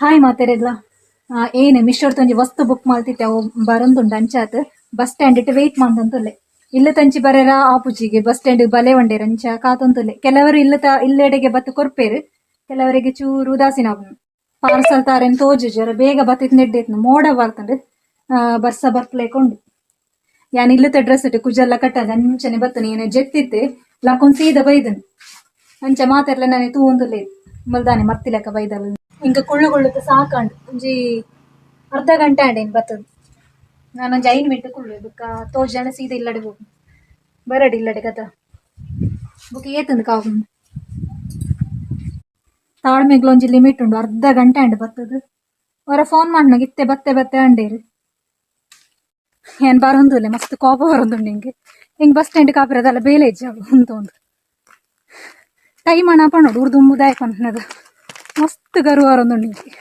Hi ಮಾತೆರೆಗ್ಲ ಏನೆ ಮಿಶೋಡ್ ಒಂಜಿ ವಸ್ತು ಬುಕ್ ಮಲ್ತಿತ್ತೆ ಅವು ಬರೊಂದುಂಡು ಅಂಚಾತ್ ಬಸ್ ಸ್ಟ್ಯಾಂಡ್ ಇಟ್ಟು ವೆಯ್ಟ್ ಮಂತೊಂದುಲ್ಲೆ ಇಲ್ಲ ತಂಚಿ ಬರೆರ ಆಪುಜಿಗೆ ಬಸ್ ಸ್ಟ್ಯಾಂಡ್ ಬಲೆ ವಂಡೇರ್ ಅಂಚ ಕಾತೊಂದುಲ್ಲೆ ಕೆಲವರು ಇಲ್ಲ ಇಲ್ಲೆಡೆಗೆ ಬತ್ತು ಕೊರ್ಪೇರು ಕೆಲವರಿಗೆ ಚೂರು ಉದಾಸೀನ ಪಾರ್ಸಲ್ ತಾರೆನ್ ತೋಜು ಜರ ಬೇಗ ಬತ್ತಿತ್ ನೆಡ್ಡೇತ್ನು ಮೋಡ ಬರ್ತಂಡು ಬರ್ಸ ಬರ್ಪ್ಲೇಕೊಂಡು ಯಾನ್ ಇಲ್ಲತ ಡ್ರೆಸ್ ಇಟ್ಟು ಕುಜಲ್ಲ ಕಟ್ಟದ ಅಂಚನೆ ಬತ್ತನೆ ಏನ ಜೆತ್ತಿತ್ತೆ ಲಕೊಂಡ್ ಸೀದ ಬೈದನು ಅಂಚ ಮಾತೆರ್ಲ ನಾನೇ ತೂವೊಂದುಲ್ಲೆ ಮಲ್ದಾನೆ ಮರ್ತಿಲಕ ಬೈದಲ್ ಇಂಕ ಕುಳ್ಳು ಕುಳ್ಳುತ್ತ ಸಾಕಂಡು ಒಂಜಿ ಅರ್ಧ ಗಂಟೆ ಆಂಡ್ ಬತ್ತದ ನಾನೊಂಜಿ 5 ಮಿನಿಟ್ ಕುಳ್ಳು ಬುಕ್ಕ ತೋಜನ ಸೀದ ಇಲ್ಲಡೆ ಹೋಗು ಬರಡಿ ಇಲ್ಲಡೆ ಕಥ ಬುಕ್ ಏತಂದು ಕಾವು ತಾಳ್ಮೆಗ್ಲ ಒಂಜಿ ಲಿಮಿಟ್ ಉಂಡು ಅರ್ಧ ಗಂಟೆ ಆಂಡ್ ಬತ್ತದ ಅವರ ಫೋನ್ ಮಾಡ್ನಾಗ ಇತ್ತೆ ಬತ್ತೆ ಬತ್ತೆ ಅಂಡೇರು ಏನ್ ಬರೊಂದುಲ್ಲೆ ಮಸ್ತ್ ಕೋಪ ಬರೊಂದುಂಡು ಹಿಂಗೆ ಹಿಂಗೆ ಬಸ್ ಸ್ಟ್ಯಾಂಡ್ ಕಾಪಿರೋದಲ್ಲ ಬೇಲೆ ಇಜ್ಜ ಅಂತ ಒಂದು ಟೈಮ್ ಅಣ್ಣ ಪಣ್ಣೋಡು ಉರ್ದು ಪನ್ನದ ಮಸ್ತ್ ಗರು ಬರೊಂದುಂಡು ಹಿಂಗೆ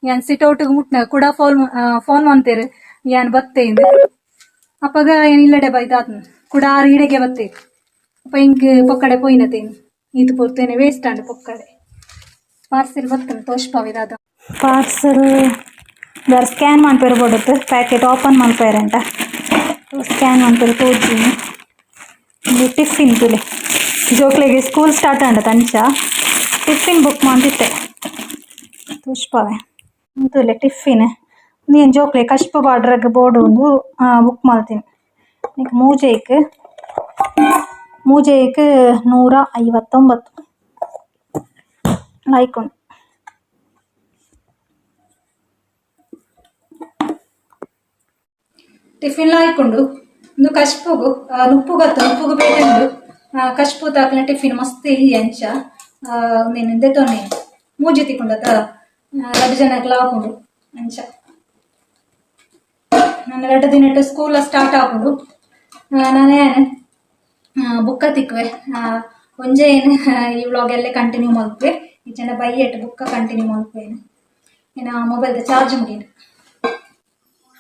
ಯಾನ್ ಸಿಟೌಟಿಗೆ ಮುಟ್ನ ಕೂಡ ಫೋನ್ ಫೋನ್ ಮಂತೇರು ಯಾನ್ ಬತ್ತೆ ಇಂದು ಅಪ್ಪಗ ಏನ್ ಇಲ್ಲಡೆ ಬೈದಾತ್ನ ಕೂಡ ಆರು ಇಡೆಗೆ ಬತ್ತೆ ಅಪ್ಪ ಹಿಂಗ್ ಪೊಕ್ಕಡೆ ಪೋಯಿನತೇನು ಈತು ಪೊರ್ತೇನೆ ವೇಸ್ಟ್ ಅಂಡ್ ಪೊಕ್ಕಡೆ ಪಾರ್ಸೆಲ್ ಬತ್ತನ ತೋಷ್ಪಾವಿದಾದ ಪಾರ್ಸೆಲ್ ಬೇರೆ ಸ್ಕ್ಯಾನ್ ಮನ್ಪೇರು ಬೋಡತ್ತು ಪ್ಯಾಕೆಟ್ ಓಪನ್ ಮನ್ಪೇರಂಟ ಸ್ಕ್ಯಾನ್ ಮನ್ಪೇರು ತೋಜಿನಿ ಟಿಫಿನ್ ತುಲೆ ಜೋಕ್ಲೆಗೆ ಸ್ಕೂಲ್ ಸ್ಟಾರ್ಟ್ ಅಂಡ ಅಂಚ ಟಿಫಿನ್ ಬುಕ್ ಮಂತಿತ್ತೆ ತೋಷ್ಪಾವೆ ತುಲೆ ಟಿಫಿನ್ ನೀನು ಜೋಕ್ಲೆ ಕಶ್ಪ ಬಾರ್ಡ್ರಗ್ ಬೋರ್ಡ್ ಒಂದು ಬುಕ್ ಮಾಡ್ತೀನಿ ನಿಕ್ ಮೂಜೆಕ್ ಮೂಜೆಕ್ 159 ಲಾಯ್ಕೊಂಡು ಟಿಫಿನ್ ಲಾಯ್ಕೊಂಡು ಒಂದು ಕಶ್ಪುಗು ನುಪ್ಪುಗತ್ತು ನುಪ್ಪುಗು ಬೇಟೆ ಉಂಡು ಕಶ್ಪು ತಾಕ್ಲ ಟಿಫಿನ್ ಮಸ್ತ್ ಇಲ್ಲಿ ಅಂಚ ಒಂದೇನು ದೆತೊನ್ನೆ ಮೂಜಿ ತಿಕ್ಕೊಂಡತ ರಡ್ಡು ಜನಕ್ಲ ಹಾಕೊಂಡು ಅಂಚ ನಾನು 2 ದಿನಟ್ಟು ಸ್ಕೂಲ್ ಸ್ಟಾರ್ಟ್ ಆಪುಂಡು ನಾನೇ ಬುಕ್ಕ ತಿಕ್ಕುವೆ ಒಂಜೆ ಏನು ಈ ವ್ಲಾಗ್ ಎಲ್ಲೇ ಕಂಟಿನ್ಯೂ ಮಲ್ಪುವೆ ಈ ಜನ ಬೈಯೆಟ್ ಬುಕ್ಕ ಕಂಟಿನ್ಯೂ ಮಲ್ಪುವೇನು ಇನ್ನು ಮೊಬೈಲ್ದ ಚಾರ್ಜ್ ಮುಗಿನು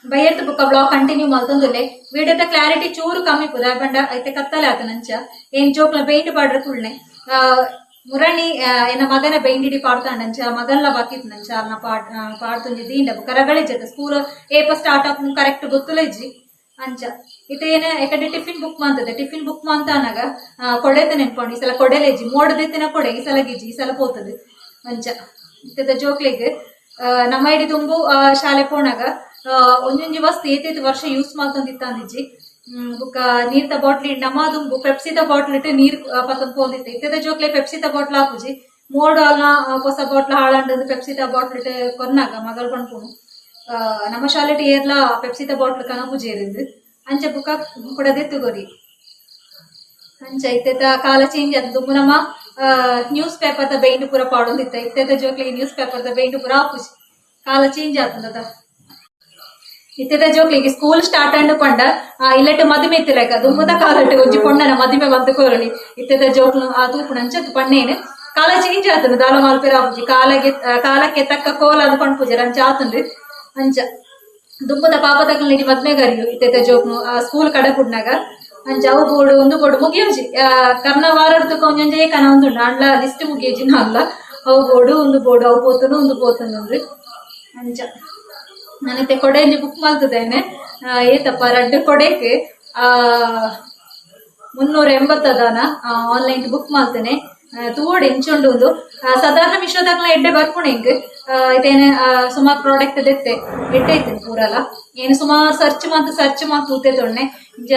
ಬೈಯೆಟ್ ಬುಕ್ಕ ವ್ಲಾಗ್ ಕಂಟಿನ್ಯೂ ಮಲ್ತೊಂದುಲ್ಲೆ ವಿಡಿಯೋದ ಕ್ಲಾರಿಟಿ ಚೂರು ಕಮ್ಮಿ ಪುದ ಪಂಡ ಐತೆ ಕತ್ತಲೆ ಆತನ ಅಂಚ ಏನ್ ಜೋಕ್ಲ ಪೇಂಟ್ ಪಾಡ್ರ ಕುಳ್ನೆ ಮುರಣಿ ಎನ್ನ ಮಗನ ಪೇಂಟ್ ಇಡಿ ಪಾಡ್ತಾಂಡಂಚ ಮಗನ್ಲ ಬಾಕಿತ್ನಂಚ ಅಲ್ನ ಪಾಡ್ ಪಾಡ್ತುಂಜಿ ದೀಂಡ ಬುಕ್ಕ ರಗಳೆ ಜೊತೆ ಸ್ಕೂಲ್ ಏಪ ಸ್ಟಾರ್ಟ್ ಆಪ್ ಕರೆಕ್ಟ್ ಗೊತ್ತುಲ ಇಜ್ಜಿ ಅಂಚ ಇತ್ತೆ ಏನ ಯಾಕಂದ್ರೆ ಟಿಫಿನ್ ಬುಕ್ ಮಂತದೆ ಟಿಫಿನ್ ಬುಕ್ ಮಂತ ಅನ್ನಾಗ ಕೊಡೆತ ನೆನ್ಪೊಂಡು ಈ ಸಲ ಕೊಡೆಲೆಜ್ಜಿ ಮೋಡದೆತ್ತಿನ ಕೊಡೆ ಈ ಸಲ ಗಿಜ್ಜಿ ಈ ಸಲ ಪೋತದೆ ಅಂಚ ಇತ್ತದ ಜೋಕ್ಲೆಗ್ ನಮ್ಮ ಇಡೀ ತುಂಬು ಶಾಲೆ ಪೋಣಾಗ ಒಂಜೊಂಜಿ ವಸ್ತು ಏತೇತ್ ವರ್ಷ ಯೂಸ್ ಮಾಡ್ತೊಂದಿತ್ತಂದಿಜ್ಜಿ ಬುಕ್ಕ ನೀರ್ತ ಬಾಟ್ಲಿ ನಮ್ಮ ದುಂಬು ಪೆಪ್ಸಿತ ಬಾಟ್ಲ್ ಇಟ್ಟು ನೀರ್ ಪತ್ತೊಂದು ಪೋಂದಿತ್ತು ಇತ್ತದ ಜೋಕ್ಲೆ ಪೆಪ್ಸಿತ ಬಾಟ್ಲ್ ಹಾಪುಜಿ ಮೋಡು ಅಲ್ಲ ಹೊಸ ಬಾಟ್ಲ್ ಹಾಳಂಡದು ಪೆಪ್ಸಿತ ಬಾಟ್ಲ್ ಇಟ್ಟು ಕೊನ್ನಾಗ ಮಗಳು ಪಣ್ಪುನು ನಮ್ಮ ಶಾಲೆಟ್ ಏರ್ಲ ಪೆಪ್ಸಿತ ಬಾಟ್ಲ್ ಕನಪುಜಿ ಇರಿಂದು ಅಂಚ ಬುಕ್ಕ ಕೂಡ ದೆತ್ತುಗೊರಿ ಅಂಚ ಇತ್ತೆತ ಕಾಲ ಚೇಂಜ್ ಆತ ದುಂಬು ನಮ್ಮ ನ್ಯೂಸ್ ಪೇಪರ್ ದ ಬೈಂಡ್ ಪೂರ ಪಾಡೊಂದಿತ್ತ ಇತ್ತೆತ ಜೋಕ್ಲೆ ನ್ಯೂಸ್ ಪೇಪರ್ ದ ಬೈಂಡ್ ಪೂರ ಆಪುಜಿ ಕಾಲ ಚೇಂಜ್ ಆತದ ಇತ್ತೆದ ಜೋಕ್ಲಿಗೆ ಸ್ಕೂಲ್ ಸ್ಟಾರ್ಟ್ ಅಂಡ್ ಪಂಡ ಇಲ್ಲಟ್ಟು ಮದಿಮೆ ಇತ್ತಿಲಕ ದುಂಬುದ ಕಾಲಟ್ಟು ಒಂಜಿ ಪೊಣ್ಣನ ಮದಿಮೆ ಬಂದು ಕೋರಲಿ ಇತ್ತೆದ ಜೋಕ್ಲು ಆ ತೂಪುಣ ಅಂಚತ್ತು ಪಣ್ಣೇನು ಕಾಲ ಚೇಂಜ್ ಆತಂದು ದಾಲ ಮಲ್ಪೆರ ಆಪುಜಿ ಕಾಲಗೆ ಕಾಲಕ್ಕೆ ತಕ್ಕ ಕೋಲ ಅಂದ್ ಪಣ್ಪುಜರ ಅಂಚ ಆತಂದು ಅಂಚ ದುಂಬುದ ಪಾಪ ತಕ್ಕಲಿ ಮದ್ಮೆ ಗರಿಯು ಇತ್ತೆದ ಜೋಕ್ನು ಸ್ಕೂಲ್ ಕಡೆ ಪುಡ್ನಾಗ ಅಂಚ ಅವು ಬೋಡು ಒಂದು ಬೋಡು ಮುಗಿಯೋಜಿ ಕರ್ನ ವಾರಡ್ತಕ್ಕ ಒಂಜೊಂಜೇ ಕನ ಒಂದುಂಡು ಅಂಡ್ಲ ಲಿಸ್ಟ್ ಮುಗಿಯೋಜಿ ಅಲ್ಲ ಅವು ಬೋಡು ಒಂದು ಬೋಡು ಅವು ಪೋತನು ಒಂದು ಪೋತನು ಅಂದ್ರೆ ಅಂಚ ನಾನಿತ್ತೆ ಕೊಡೆ ಒಂಜಿ ಬುಕ್ ಮಲ್ತದೇನೆ ಏತಪ್ಪ ರಡ್ಡು ಕೊಡೆಕ್ 380 ದಾನ ಆನ್ಲೈನ್ ಬುಕ್ ಮಲ್ತೇನೆ ತೂವೊಡು ಎಂಚುಂಡು ಒಂದು ಸಾಧಾರಣ ಮಿಶೋದಾಕ್ಲ ಎಡ್ಡೆ ಬರ್ಪುಣೆ ಇಂಕ್ ಇತ್ತೇನೆ ಸುಮಾರು ಪ್ರಾಡಕ್ಟ್ ದೆತ್ತೆ ಎಡ್ಡೆ ಐತೇನೆ ಪೂರಲ ಏನು ಸುಮಾರು ಸರ್ಚ್ ಮಾತು ಸರ್ಚ್ ಮಾತು ತೂತೆ ತೊಣ್ಣೆ ಇಂಚ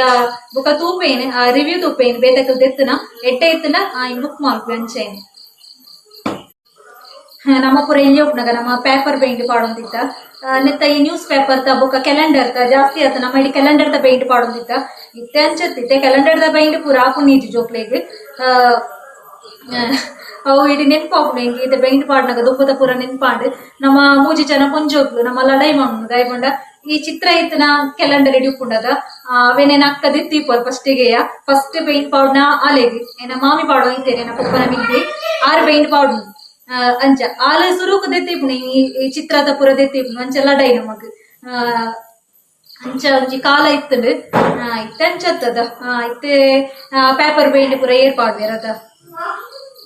ಬುಕ್ಕ ತೂಪೇನು ರಿವ್ಯೂ ತೂಪೇನು ಬೇತಕಲ್ ದೆತ್ತನ ಎಡ್ಡೆ ಇತ್ತನ ಬುಕ್ ಮಲ್ಪೆ ಅಂಚೇನು ನಮ್ಮ ಪೂರ ಎಲ್ಲಿ ಉಪ್ಪುನಗ ನಮ್ಮ ಪೇಪರ್ ಪೇಂಟ್ ಪಾಡೊಂದಿತ್ತ ನೆತ್ತ ಈ ನ್ಯೂಸ್ ಪೇಪರ್ ತ ಬೊಕ್ಕ ಕ್ಯಾಲೆಂಡರ್ ತ ಜಾಸ್ತಿ ಆತ ನಮ್ಮ ಇಡೀ ಕ್ಯಾಲೆಂಡರ್ ತ ಪೇಂಟ್ ಪಾಡೊಂದಿತ್ತ ಇತ್ತೆ ಅಂಚತ್ತಿತ್ತೆ ಕ್ಯಾಲೆಂಡರ್ ದ ಪೇಂಟ್ ಪೂರ ಆಪುಂಡು ಜೋಕ್ಲೆಗ್ ಅವು ಇಡೀ ನೆನ್ಪಾಪುಂಡು ಎಂಕ್ ಇತ್ತೆ ಪೇಂಟ್ ಪಾಡ್ನಗ ದುಂಬುದ ಪೂರ ನೆನ್ಪಾಂಡ್ ನಮ್ಮ ಮೂಜಿ ಜನ ಪೊಂಜೋಕ್ಲು ನಮ್ಮ ಲಡಾಯಿ ಮಣ್ಣು ದಾಯಪಂಡ ಈ ಚಿತ್ರ ಇತ್ತನ ಕ್ಯಾಲೆಂಡರ್ ಇಡಿ ಉಪ್ಪುಂಡದ ಅವೇನೇನ ಅಕ್ಕ ದಿತ್ತೀಪಲ್ ಫಸ್ಟಿಗೆಯ ಫಸ್ಟ್ ಪೇಂಟ್ ಪಾಡ್ನ ಆಲೆಗ್ ಏನ ಮಾಮಿ ಪಾಡೋ ಇತ್ತೇನೆ ಏನ ಪೊಪ್ಪನ ಮಿಂದಿ ಆರು ಪೇಂಟ್ ಪಾಡು ಅಂಚ ಆಲೆ ಸುರುಕು ದೆತ್ತಿಪ್ಪುಣಿ ಈ ಚಿತ್ರದ ಪೂರ ದೆತ್ತಿಪ್ಪುನು ಅಂಚ ಲಡೈ ನಮಗ್ ಅಂಚ ಒಂಜಿ ಕಾಲ ಇತ್ತುಂಡು ಇತ್ತೆ ಅಂಚತ್ತದ ಇತ್ತೆ ಪೇಪರ್ ಪೇಂಟ್ ಪೂರ ಏರ್ಪಾಡ್ವೇರ್ ಅದ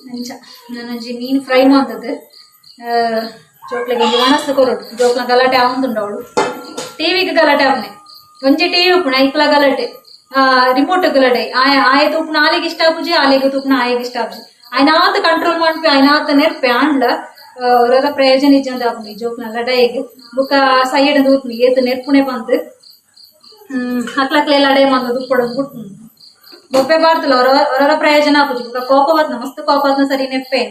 ಅಂಚ ನಾನೊಂಜಿ ಮೀನ್ ಫ್ರೈ ಮಾಡ್ತದೆ. ಜೋಕ್ಲೆಗ್ ಒಂಜಿ ವಣಸ್ ಕೊರೊಡು ಜೋಕ್ಲ ಗಲಾಟೆ ಆವೊಂದುಂಡು ಅವಳು ಟಿವಿಗ್ ಗಲಾಟೆ ಆಪುನೆ ಒಂಜಿ ಟಿವಿ ಉಪ್ಪುನೆ ಐಕ್ಲ ಗಲಾಟೆ ರಿಮೋಟ್ ಗಲಾಟೆ ಆಯ ಆಯ ತೂಪುನ ಆಲೆಗ್ ಇಷ್ಟ ಆಪುಜಿ ಆಲೆಗ್ ತೂಪುನ ಆಯಗ್ ಇಷ್ಟ ಆಪುಜಿ ಆಯ್ನಾತ ಕಂಟ್ರೋಲ್ ಮನ್ಪೆ ಆಯ್ನಾತ ನೆರ್ಪೆ ಆಂಡ್ಲ ಒರರ ಪ್ರಯೋಜನ ಇಜ್ಜಂದ ಆಪುಂಡು ಈ ಜೋಕ್ಲ ಲಡಾಯಿಗ್ ಬೊಕ ಸೈಡ್ ತೂಪುನಿ ಏತ್ ನೆರ್ಪುನೆ ಪಂತ್ ಅಕ್ಲಕ್ಲೆ ಲಡಾಯಿ ಮಂದ ದುಪ್ಪೊಡು ಬುಟ್ಪುಂಡು ಬೊಪ್ಪೆ ಬಾರ್ತಲ ಒರರ ಪ್ರಯೋಜನ ಆಪುಜಿ ಬೊಕ ಕೋಪ ಬತ್ನ ಮಸ್ತ್ ಕೋಪ ಬತ್ನ ಸರಿ ನೆಪ್ಪೆ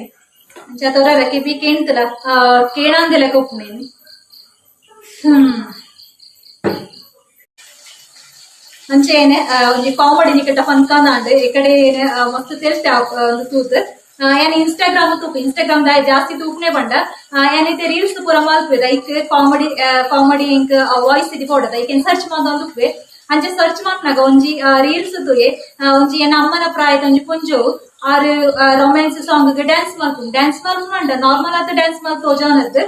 ಅಂಚಾತ ಒರರ ಕೆಬಿ ಕೇಂತಲ ಕೇಣಾಂದಿಲೆಕ ಉಪ್ಪುನೇನು ಅಂಚೆನೆ ಒಂಜಿ ಕಾಮಿಡಿ ನಿಕಟ ಫನ್ಕಾಂದಾಂಡ್ ಈ ಕಡೆ ಮಸ್ತ್ ತೆಲ್ತೆ ಒಂದು ತೂತ್ ಯಾನ್ ಇನ್ಸ್ಟಾಗ್ರಾಮ್ ತೂಪು ಇನ್ಸ್ಟಾಗ್ರಾಮ್ ದಾಯ ಜಾಸ್ತಿ ತೂಪುನೆ ಬಂಡ ಯಾನ್ ರೀಲ್ಸ್ ಪೂರ ಮಲ್ಪುವೆ ಐಕ್ ಕಾಮಿಡಿ ಕಾಮಿಡಿ ಇಂಕ್ ವಾಯ್ಸ್ ಇದಿ ಪೋಡದ ಐಕ್ ಸರ್ಚ್ ಮಲ್ತೊಂದು ಉಪ್ಪುವೆ ಅಂಚೆ ಸರ್ಚ್ ಮಲ್ಪುನಗ ಒಂಜಿ ರೀಲ್ಸ್ ತೂಯೆ ಒಂಜಿ ಎನ್ನ ಅಮ್ಮನ ಪ್ರಾಯದ ಒಂಜಿ ಪೊಂಜೋವು ಆರು romance song dance ಮಲ್ಪುಂಡು dance ಮಲ್ಪುಂಡ normal ಆದ್ ಡ್ಯಾನ್ಸ್ ಮಲ್ತ್ ತೋಜಾನದ್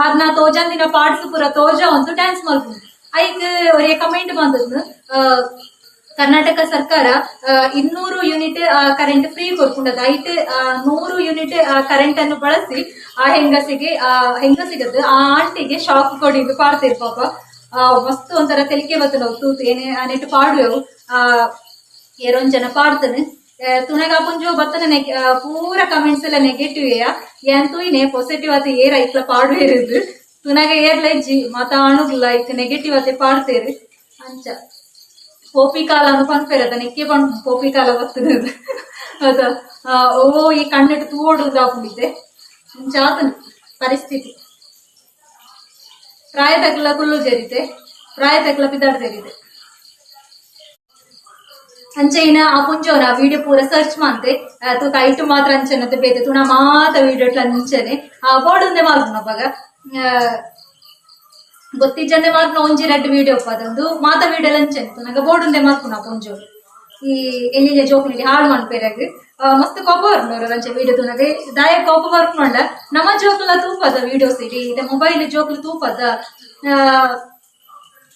ಆರ್ನ ತೋಜಾಂದಿನ ಪಾರ್ಟ್ಸ್ ಪೂರ ತೋಜಾವಂತು ಡ್ಯಾನ್ಸ್ ಮಲ್ಪುಂಡು ಐಕ್ ಒರಿಯ ಕಮೆಂಟ್ ಬಂದದ್ದು ಕರ್ನಾಟಕ ಸರ್ಕಾರ 200 unit current free ಕೊರ್ಪುಂಡದ ಐಟ್ 100 ಯೂನಿಟ್ ಕರೆಂಟ್ ಅನ್ನು ಬಳಸಿ ಆ ಹೆಂಗಸಿಗೆ ಹೆಂಗಸಿಗದ್ದು ಆ ಆಂಟಿಗೆ ಶಾಕ್ ಕೊಡಿದ್ದು ಪಾಡ್ತೇರು ಪಾಪ ಮಸ್ತ್ ಒಂಥರ ತೆಲಿಕೆ ಬತ್ತುಂಡು ಅವು ತೂತು ಏನೇ ನೆಟ್ ಪಾಡುವೆವು ಏರೊಂಜಿ ಜನ ಪಾಡ್ತಾನೆ ತುಣಗ ಪುಂಜೋ ಬತ್ತನ ಪೂರ ಕಮೆಂಟ್ಸ್ ಎಲ್ಲ ನೆಗೆಟಿವ್ ಏನ್ ತೂಯಿನೆ ಪಾಸಿಟಿವ್ ಆತ ಏರ್ ಐಕ್ಲ ಪಾಡುವೇರುದು ತುನಗ ಏರ್ಲ ಇಜ್ಜಿ ಮಾತ ಆಣುಗ್ಲ ಐಕ್ ನೆಗೆಟಿವ್ ಆತೆ ಪಾಡ್ತೇರು ಅಂಚ ಪೋಪಿ ಕಾಲ ಅಂದ್ ಪನ್ಪೆರ್ ಅದ ನೆಕ್ಕೆ ಪಣ್ ಪೋಪಿ ಕಾಲ ಬತ್ತುದು ಅದ ಓ ಈ ಕಣ್ಣಿಟ್ಟು ತೂವೊಡು ಆಪುಂಡಿತ್ತೆ ಅಂಚ ಆತನ ಪರಿಸ್ಥಿತಿ ಪ್ರಾಯ ತಕ್ಲ ಕುಲ್ಲು ಜರಿತೆ ಪ್ರಾಯ ತಕ್ಲ ಪಿದಾಡ್ ಜರಿತೆ ಅಂಚೆ ಇನ್ನ ಆ ಪುಂಜೋನ ವಿಡಿಯೋ ಪೂರ ಸರ್ಚ್ ಮಂತೆ ತೂಕ ಐಟು ಮಾತ್ರ ಅಂಚನತೆ ಬೇತೆ ತುಣ ಮಾತ ವಿಡಿಯೋ ಅಂಚನೆ ಆ ಬೋರ್ಡ್ ಮಲ್ಪುನ ಅಪಗ ಗೊತ್ತಿಜ್ಜಂದೆ ಮಲ್ಪುನ ಒಂಜಿ ರಡ್ಡ್ ವಿಡಿಯೋ ಅದೊಂದು ಮಾತ ವಿಡಿಯೋ ಅಂಚನೆ ತುನಗ ಬೋರ್ಡ್ ಉಂದೆ ಮಲ್ಪುನ ಪುಂಜೋ ಈ ಎಲ್ಲಿಲ್ಲ ಜೋಕ್ಲಿಗೆ ಹಾಳು ಮನ್ಪೆರಾಗ್ ಮಸ್ತ್ ಕೋಪ ಬರ್ಪುಂಡು ಅಂಚೆ ವಿಡಿಯೋ ತುನಗ ದಾಯ ಕೋಪ ಬರ್ಪುಂಡ ನಮ್ಮ ಜೋಕ್ಲ ತೂಪದ ವಿಡಿಯೋಸ್ ಇಡೀ ಇತ್ತೆ ಮೊಬೈಲ್ ಜೋಕ್ಲು ತೂಪದ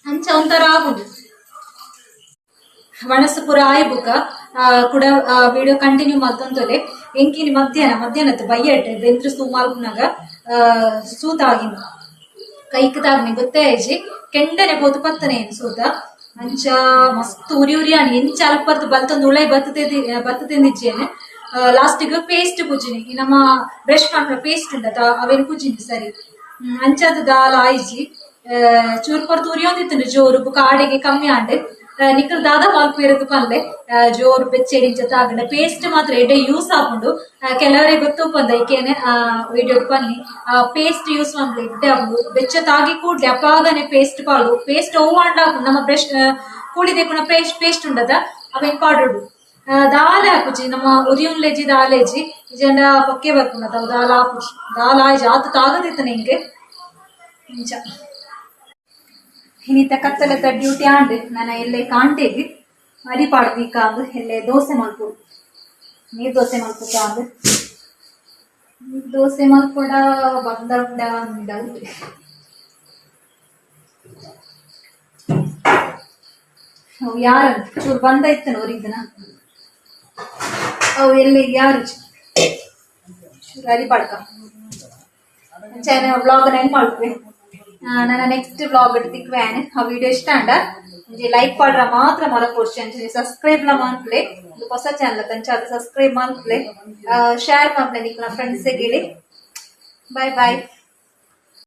ಅಂಚ ಒಂಥರ ಆಪುಂಡು ವಣಸು ಪೂರ ಆಯಿ ಬುಕ್ಕ ಕೂಡ ವಿಡಿಯೋ ಕಂಟಿನ್ಯೂ ಮಲ್ತೊಂತೊಲೆ ಎಂಕಿನಿ ಮಧ್ಯಾಹ್ನ ಮಧ್ಯಾಹ್ನದ ಬಯ್ಯಟ್ ಬೆಂತ್ರ ಸೂ ಮಲ್ಪುನಗ ಸೂತ ಆಗಿನ ಕೈಕ್ ತಾಗ್ನಿ ಗೊತ್ತೇ ಆಯ್ಜಿ ಕೆಂಡನೆ ಪೋತು ಪತ್ತನೆ ಏನು ಸೂತ ಅಂಚ ಮಸ್ತ್ ಉರಿ ಉರಿಯಾನಿ ಎಂಚ ಅಲ್ಪರ್ದು ಬಲ್ತೊಂದು ಉಳೈ ಬತ್ತು ತಿಂದಿಜ್ಜೇನೆ ಲಾಸ್ಟಿಗೆ ಪೇಸ್ಟ್ ಪೂಜಿನಿ ಈ ನಮ್ಮ ಬ್ರಷ್ ಮನ್ಪುನ ಪೇಸ್ಟ್ ಉಂಡತ ಅವೇನು ಪೂಜಿನಿ ಸರಿ ಅಂಚಾದ ದಾಲ ಆಯ್ಜಿ ಚೂರು ಪೊರ್ತು ಉರಿಯೊಂದಿತ್ತುಂಡು ಜೋರು ಬುಕ್ಕ ಆಡೆಗೆ ಕಮ್ಮಿ ಆಂಡ್ ನಿಕಲ್ ದಾದ ಮಲ್ಪುವೆರ್ ಪನ್ಲೆ ಜೋರು ಬೆಚ್ಚೆಡಿ ಇಂಚ ತಾಗಂಡ ಪೇಸ್ಟ್ ಮಾತ್ರ ಎಡ್ಡೆ ಯೂಸ್ ಆಪುಂಡು ಕೆಲವರಿಗೆ ಗೊತ್ತುಪ್ಪಂದ ಐಕೇನೆ ವಿಡಿಯೋ ಪನ್ನಿ ಪೇಸ್ಟ್ ಯೂಸ್ ಮನ್ಪುಲೆ ಎಡ್ಡೆ ಆಪುಂಡು ಬೆಚ್ಚ ತಾಗಿ ಕೂಡ್ಲೆ ಅಪಾಗನೆ ಪೇಸ್ಟ್ ಪಾಡು ಪೇಸ್ಟ್ ಒವ್ವು ಆಂಡ ಆಪುಂಡು ನಮ್ಮ ಬ್ರಷ್ ಕೂಳಿ ದೆಕ್ಕುನ ಪೇಸ್ಟ್ ಪೇಸ್ಟ್ ಉಂಡದ ಅವೆನ್ ಪಾಡೊಡು ದಾಲ ಆಪುಜಿ ನಮ್ಮ ಉರಿಯುನ್ಲೆಜಿ ದಾಲೇಜಿ ಇಜಂಡ ಪೊಕ್ಕೆ ಬರ್ಪುಂಡು ಅವು ದಾಲ ಆಪುಜಿ ದಾಲ ಆಯ್ಜಿ ಆತು ತಾಗದಿತ್ತನೆ ಇಂಕ್ ಇಂಚ ಇನ್ನಿತ ಕತ್ತಲದ ಡ್ಯೂಟಿ ಆಂಡ್ ನನ್ನ ಎಲ್ಲೆ ಕಾಂಟೆಗ್ ಅರಿ ಪಾಡ್ದೀಕಾಂದ್ ಎಲ್ಲೆ ದೋಸೆ ಮಲ್ಪೊಡು ನೀರ್ ದೋಸೆ ಮಲ್ಪುಕಾಂದ್ ನೀರ್ ದೋಸೆ ಮಲ್ಪೊಡ ಬಂದಂಡ ಡೌಟ್ ಅವು ಯಾರಂತ ಚೂರು ಬಂದ ಇತ್ತನ ಒರಿದನ ಅವು ಎಲ್ಲಿ ಯಾರು ಚೂರು ಅರಿ ಪಾಡ್ಕ ಅಂಚನೆ ವ್ಲಾಗ್ ಎಂಡ್ ಮಲ್ಪುವೆ ನನ್ನ ನೆಕ್ಸ್ಟ್ ವ್ಲಾಗ್ ತಿಕ್ವೇನ್ ಆ ವಿಡಿಯೋ ಇಷ್ಟ ಅಂಡ ಒಂಜಿ ಲೈಕ್ ಪಾಡ್ರ ಮಾತ್ರ ಮರಪೊಡ್ಚಿ ಅಂಚನೆ ಸಬ್ಸ್ಕ್ರೈಬ್ ಲ ಮನ್ಪುಲೆ ಉಂದು ಹೊಸ ಚಾನಲ್ ಅಂಚ ಸಬ್ಸ್ಕ್ರೈಬ್ ಮನ್ಪುಲೆ ಶೇರ್ ಮನ್ಪುಲೆ ನಿಕ್ಲ ಫ್ರೆಂಡ್ಸ್ ಗಿಳಿ. Bye boy.